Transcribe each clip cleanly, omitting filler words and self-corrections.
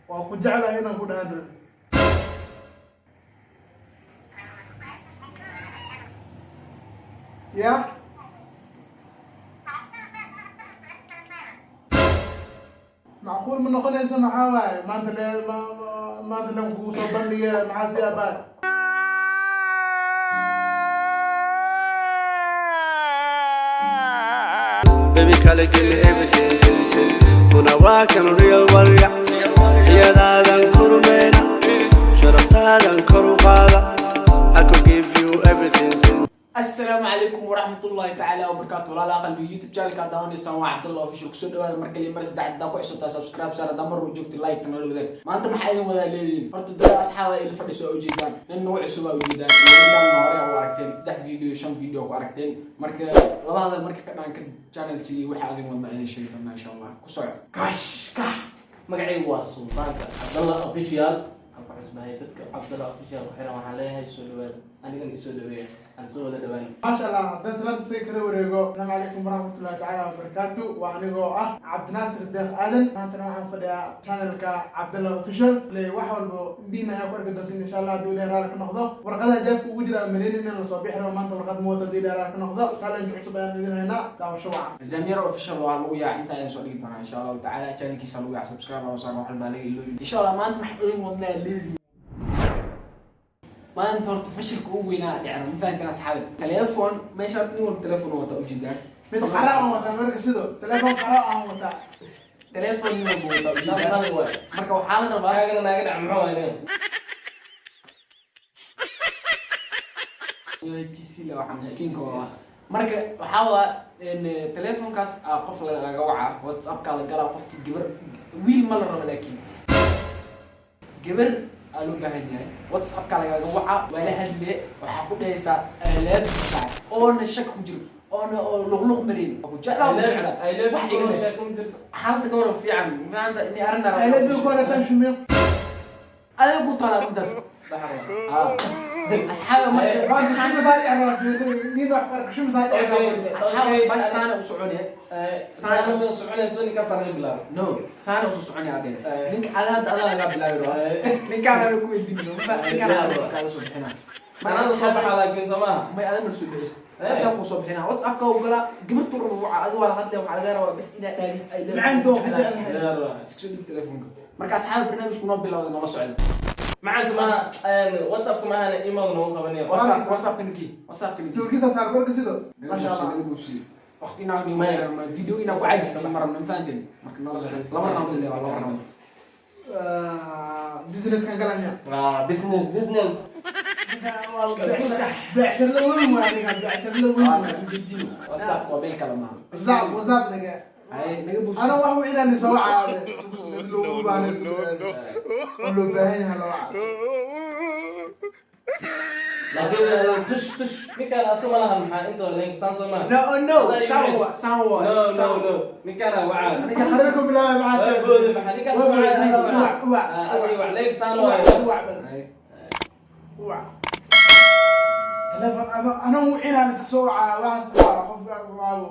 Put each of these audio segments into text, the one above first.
Waa ku jeclahay inaan ku dhahaan rabin. Ya, macquul ma noqonaysa? Maxaa waaye maanta le maanta len kugu soo bandhige? Maxaa si abaa? Baby, kale give me everything, thing, thing. Kuna waa kan real warrior. Iyadaadan kurmeena, sharaftaadan kor u qaada. I could give you everything, thing. Asalaamu calaykum waraxmatullaahi tacaala wabarakaatu. Walaalaha qalbiga, YouTube channelka aad daawanaysaan waa Cabdallah Official. Kusoo dhawaada mar kaliya, mar saddex. Hadaa ku cusubtaa, subscribe saar. Hadaa mar uu joogto, like noola wadaag. Maanta maxaa idin wadaa leediin? Horta dada asxaaba ila fadhiso aa ujeedaan, nin nagu cusub aa ujeedaan iyo ninkaan hore u aragteen, saddex video, shan video ku aragteen. Marka laba hadal marka ka dhan ka channelkii waxaa idin wadnaa idin sheegi doonaa, insha Allah. Ku soco kash kax. Magacaygu waa Sultaanka Cabdallah Official. Waxaan ku cusbahay dadka Cabdallah Official ku xiran. Waxaan leeyahay soo dhawaada, anigana isoo dhaweeya, aan soo wada dhawaan. Maasha Allah. Haddaan salaanta sida kala wareego, asalaamu calaykum waraxmatullahi tacaala wabarakaatu. Waa anigoo ah Cabdinaasir Deeq Aadan. Maantana waxaan fadhiyaa channelka Cabdallah Official. Le wax walbo indhiina ayaa ku arki doontiin, insha Allah, haddii Ilahay raali ka noqdo. Warqadaha jaabka ugu jira aan maleynin in lasoo bixi rabo maanta. Warqad ma wata, haddii Ilahay raali ka noqdo. Challenge cusub ayaan idin haynaa. Daawasho wacan. Zamir Official waa lagu yaac inta ayaan soo dhigi doonaa, insha Allahu tacaala. Channelkiisa lagu yaac, subscribe oo saar, wax walbaa laga iloobi, insha Allah. Maanta maxaa idin wadnaa leediin? Maanta horta fashilka ugu weynaa dhicna, ma fahanteen asxaabi? Telephone meesha horta nin walba telephone wata ujeedaan. Mid qara aan wataa marka, sido telefoon qara aan wataa. Telephone nin walba wata ujeedaan. Samsung waay. Marka waxaa la rabaa Kaagana naaga dhac, muxuu ahay? TC la waxa miskiinka waa. Marka waxaa waa telefoonkaas aa qof lagaga wacaa, WhatsAppka la galaa qofki. Gabar wiil ma la rabo, laakiin gabar aa loo baahan yahay. WhatsAppka lagaga wacaa, waa la hadle, waxaa ku dhehaysaa "I love you" saaxib, oona shak ku jiro, oona oo luqluq marin. Ku jeclaa, ku jeclaa. I love wax iga you leh. Sheeko ma jirto. Xaaladda ka waran fiican maanta ini arrin. I love you ku hore shumiyo. Adiga ku talaa intaas. Asxaabi, marka Maanta shumi saa dhici rabaa, nin wax barka shumi saa dhici rabaa. Asxaabi, bash saana u soconaya. Saana soo soconayso, ninkaas laga bilaabo. No, saana usoo soconaya adhe. Ninka ada hadda adaa lagaa bilaabi rabaa, ninkaan ana ku weydiin, ninkaan ada kaaga soo bixina. Anaa soo baxaa laakiin soo maaha. May, adana soo bixiso, asaa kuu soo bixina. WhatsAppka u galaa, gabartu rabo waca, adi waa la hadlaya. Waxaa laga rabaa bas inaad dhaadid "I love you". Macaanta waa ku jeclahay. jeclahay. Diyaar waay. Iska soo dhig telefoonka. Marka asxaabi, barnaamijku noo bilowday, noola socda. Macanta maaha, WhatsAppka maahana, email noogu qabanayo. WhatsAppka ninkii, WhatsAppka ninkii. Sawirkiisa saar korka sido, maasha Allah. Naga buubsiye waqti inaa video inaa ku caajista ma rabno, ma fahanteen? Marka noola socda, laba round le waa laba round. Businesskan galanya. Ah, business, business. Beecsharla weyn waay ninkan, beecsharla weyn waay. WhatsApp waa meel kale maaha. WhatsApp, WhatsApp naga. Ay naga buubsiye. Ana wax inaan soo wacaa loo baahan, loo baahan yahay la wacaa. Laakiin tush tush ninkaan asa ma lahan. Maxaa inta link saan soo maaha? No, no, saan wa, saan wa. No, no, no, ninkaana wacaa. Ninka xariirku bilaabay maxaa? Waa boode, maxaa ninkaas wacaa? Wac, wac. Adiga wac, link saan wac waayo. Wac bal, wac telefoon ado ana inaan iska soo wacaa, waxaas waa qofka waago.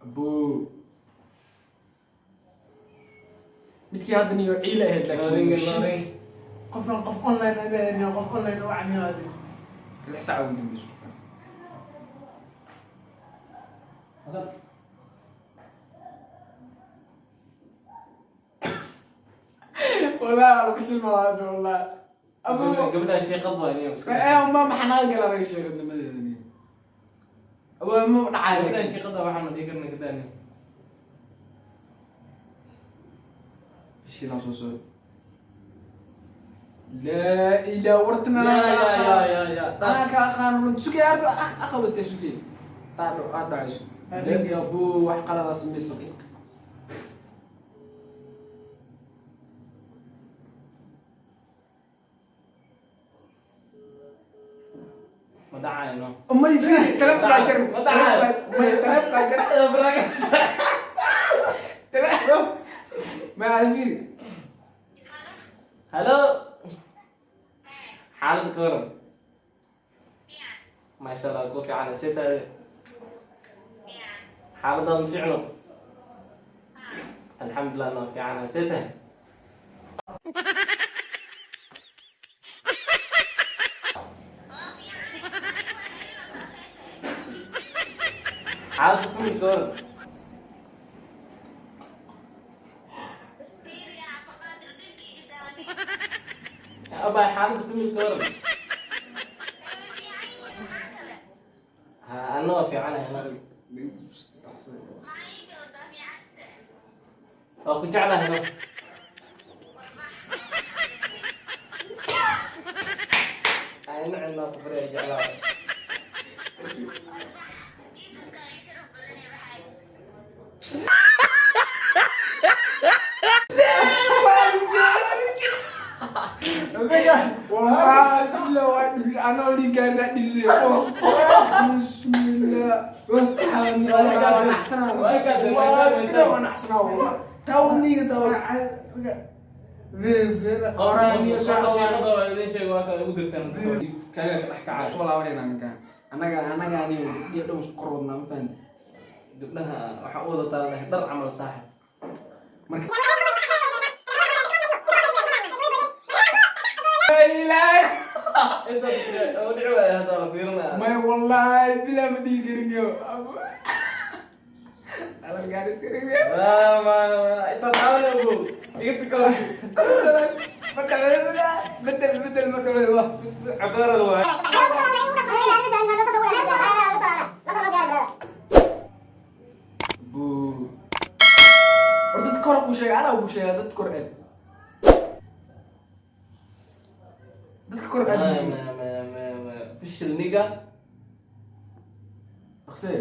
Abo midkii hadda niyo ciila ahayd laakiin Ring, shit. ring. Qofkan qof online ama haynin, qof online u wacniyo adi. 6 saac ugu dambeyso qofkan. Wallahi waa lagu shilmaa hadda, wallahi. Abu Gabadha sheeqad waa inay iska. Ma maxaa naga gala naga sheegay nimadeeda niyo. Abu ma dhacay. Gabadha laakiin sheeqada waxaan dhihi karna kadaani. Fishilaa soo socda. Laa ilaa wartan anaa Ya, ka ya, aqaan. ya, ya, ya. Anaa ka aqaan run. Sugay ardo aqabatay sugay. Taa aad dhacayso. Ya bu wax qaladaas samayso. Ma dhacayno. May fiiri telefonka jar. Ma dhacayo. May telefonka jar. Telefon. Ma aad fiiri. Hello, xaaladda ka waran? Maasha Allah, ku fiican. See taade? Xaaladaada ma fiicno? Alxamdulilah, noo fiicana. See tahay? Xaaladda familka waran? Abaa, xaaladda familka waran? Ha, anna waa fiicanahay, anna waa ku jeclahay, no. Ayna cidnaa ku baraya jeclahay. Anoo dhiigaana dhidide. Bismillah. Waa naxsanaa wallah. Tawniga taw. Qoraaniyo Sheekada waa idin sheego, waa kale ugu dirtaan kaga ka dhex kacay. Soo laabanayna ninkaan. Annaga ani gabdhiya dhan isku kor wadnaa, ma fahanti? Gabdhaha waxaa u wadataa leh dhar camal, saaxib. Marka Intaas oo dhici waaya hadda la fiirinaya. May, wallahi bilaa ma dhihi karin yo. Alalkaan iska dhigay. Ma ma ma inta taawana ogow iga si kale. Bedel bedel marka waa Cabaara la waaya. Buu. War dad kor ku sheegay, anaa ku sheegay dad kor aad. Dadka kor aad. Ma ma ma ma ma official nigga. Aqse.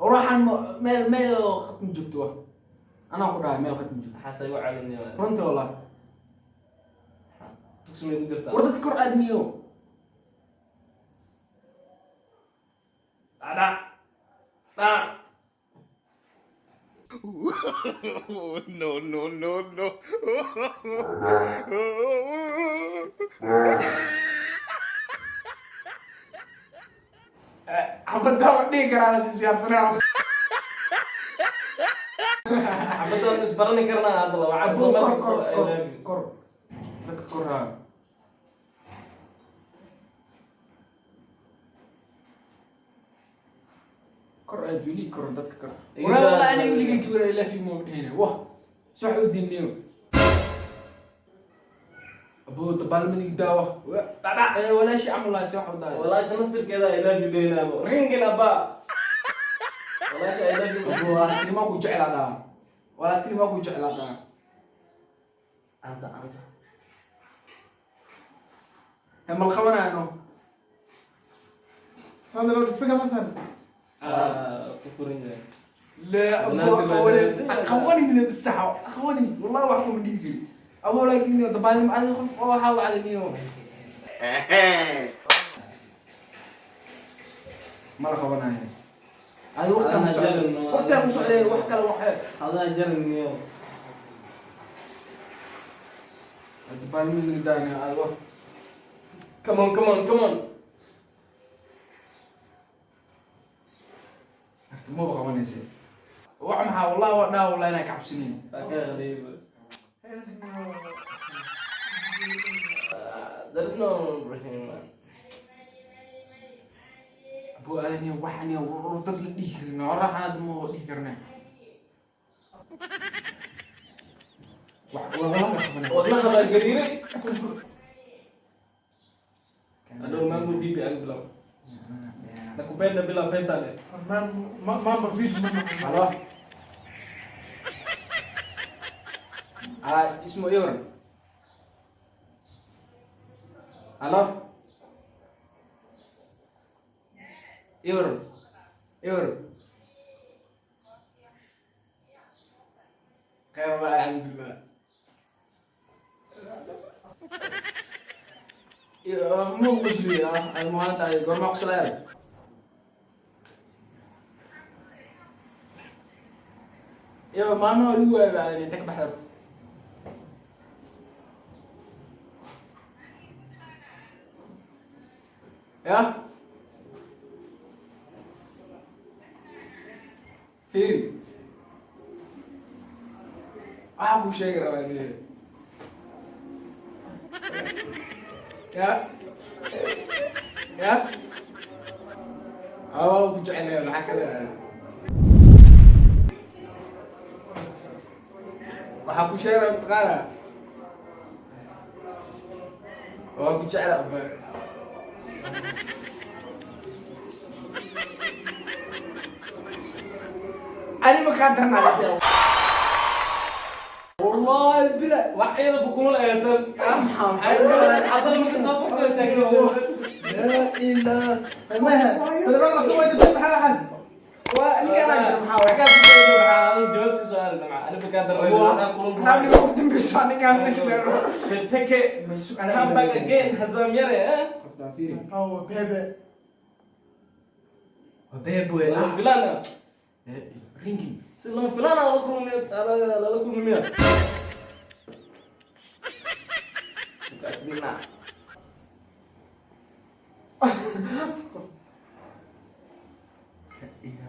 Waxaan meel khatm joogto wa. Anaa ku dhahay meel khatm joogto. Maxaase igu caawinaya? Runtii wallah. Tugsi may ku jirtaa? War dad kor aad niyo. Dhac dhac. No, no, no, no. Xabadda ma dhihi karaa la diyaarsanaa. Xabaddan is barani karnaa hadda la wacay. Abuu, kor kor kor kor. Dadka kor haa. Kor aad weli kor dadka kor. Walaa walaa, aniga weligay gabar I love you ma dhihine. Wah. Soo u dinniyo. Abuu, dabaalmadigi daawa. Dhac. Ee walaashi camal lahay si wax u daaya. Walaasha naftirkeeda I love you dheynaa ringin abba. Walaasha I love you. Abuu, walaaltinimo ku jeclaa dhaa. Walaaltinimo ku jeclaa dhaa. Ansa ansa. Mal qabanayno. Hada loo speaker masan. Ah, ku furan yahay. لا. مناسب. أبو أخواني من بالساعة أخواني والله واحد من ديجي أبو، لكن طبعا أنا خف أو حاول على اليوم ما له خبرنا هذا وقتها. أنا مسعود جرن. وقتها مسعود وحكى له. Hadaa jarniyo. طبعا من قدامي هذا وقت. Come on, come on, come on. ما بقى وعمها والله لا والله أنا كعب سنين. Waa ka qariib. There is no Ibrahim, man. أبو أنا وحني وردت لي ديكرنا وراح هذا مو ديكرنا والله. Wadnaha baa gariiray. Adhow mambo vipi bilow. Nakupenda bila pesa le. Mambo vipi mama? Halo. Ah, ismu Ibrahim. Halo. Ibrahim. Ibrahim. خير والله الحمد لله. مو قصدي المهانة goorma qoslayaan? Iyo maalmaha lagu waayay baa inta ka baxda horta. Ya fiiri. Waxaa kuu sheegi rabaa leeyahay. Ya ya, waa ku jecelahay. Maxaa kale? Waxaa ku sheegi rabaa, mataqaana, waa ku jecela aba. Ani ma kaa darnaa? Wallahi bila wax iyada bukumul eedan. Maxaa maxay? Cabdalla marka soo qortay taagno. Laa ilaaha maha telefoon la soo wayda, maxaa xas? Waa ninkaan jira, maxaa waay? Jawaabta su'aal dhamaca ani bakaa darray. Raawni ugu dambeysa ninkaan isleeno. Take come back again, Hazam yare, eh. Qoftaan fiiri. Oh bebe. Bebe. Lama filaana. Ringing. Si lama filaana lala kulmiyo, lala kulmiyo. Kasbina.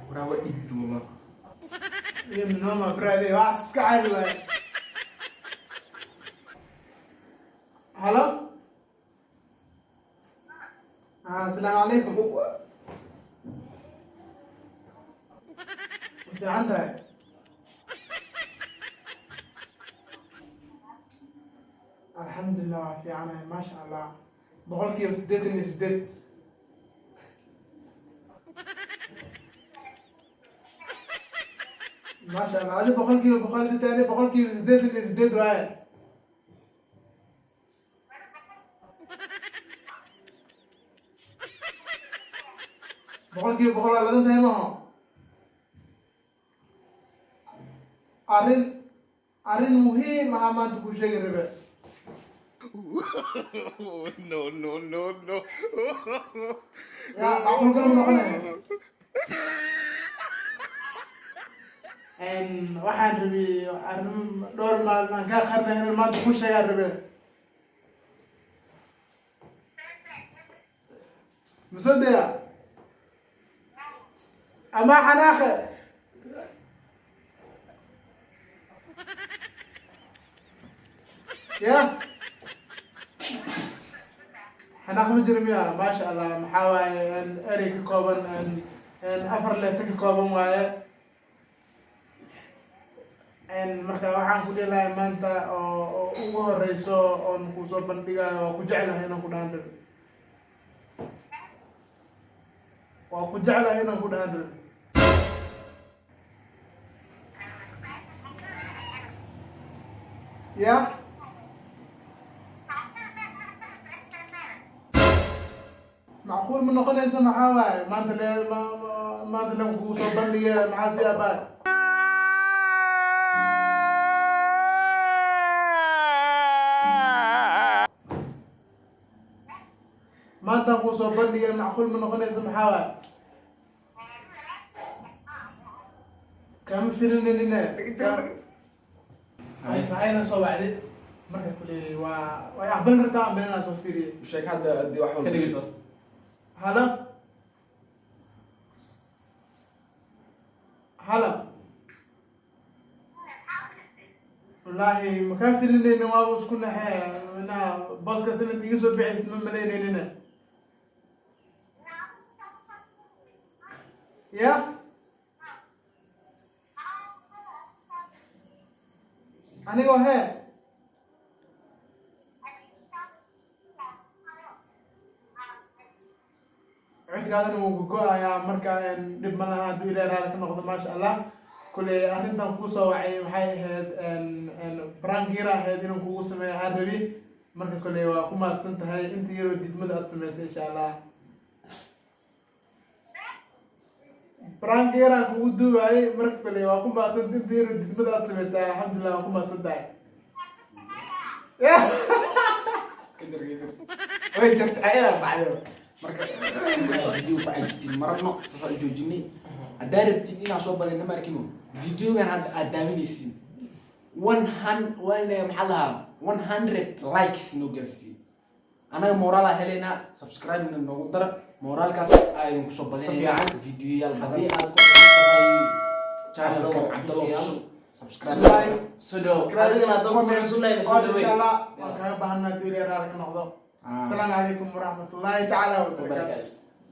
Waraa, waa dhidid wallah. Iyo minoma brother, wax iska caadi waaye. Halo, asalaamu calaykum. Ma fiican tahay? Alxamdulilah, waa fiicanahay, maasha Allah, 88%. Maasha Allah, adi 100% tani 88% waaye. 100% waa ladan tahay maho. Arrin muhiim ahaa maanta kuu sheegi rabe. No, no, no, no. Ya macquul galma noqonaya. Waxaan rabay arrin dhowr maalin aan kaa qarnay inaan maanta kuu sheegaan rabe. Masodaya ama xanaaqe? Ya xanaaq ma jiro miya? Maasha Allah. Maxaa waaye, erey ka kooban afar letter ka kooban waaye. Marka waxaan ku dhihi lahay maanta oo ugu horeyso oon kusoo bandhigayo, waa ku jeclahay inaan ku dhahan rabi. Waa ku jeclahay inaan ku dhahan rabi. Ya macquul ma noqonaysa? Maxaa waaye, maanta le maanta len kugu soo bandhigaya, maxaa si abaa? Maanta kuu soo bandhigaya, macquul ma noqonaysa? Maxaa waaye, kama filinine. Ayada soo wacday marka kule, waa way aqbali kartaa ama inaa soo fiiriye. Sheeg hadda haddii wax Ka walba. dhegeyso. Halo, halo. Wallaahi makaa filinaynin, waaba isku naxee inaa booskaas inaad iga soo bixaysid ma malaynaynin. Ya anigoo hee codkaadana wuu gogo-ayaa. Marka dhib ma laha hadduu Ilaah raali ka noqdo. Maasha Allah. Kuley arrintan kusoo wacay waxay ahayd prank yar ahayd inaan kugu sameeyo aan rabi. Marka kuley waa ku mahadsan tahay inta yaroo didmada aad samaysay. Insha Allah, prank yaraan kugu duubaayay. Marka kuley waa ku mahadsan inta yaroo didmada aad samaysay. Alxamdulilah, waa ku mahadsan tahay. Kajar, kajar, way jarta ayadaa baxday. Marka video ku cajistiin marabno, saasaan u joojinay. Haddaa rabtiin inaan soo badin, nama arkino videogan hadda aad daawanaysiin one hun one, maxaa lahaa, 100 likes noo gaarsiiyo, anaga moraalaa helaynaa. Subscribe-na noogu dara, moraalkaas aa idinku soo badinayna fiican. videoyaal Haddii badan. aad ku cusub tahay Channelkan Cabdalla Official, Official, subscribe. Like. Soo dhawow. Adigana haddaan ku cusubnahay, soo insha dhaweey. Allah waan kaaga baahanaa, duuliya raali ka noqdo. Asalaamu calaykum waraxmatullaahi tacaala wabarakaatu. Wabarakaatu.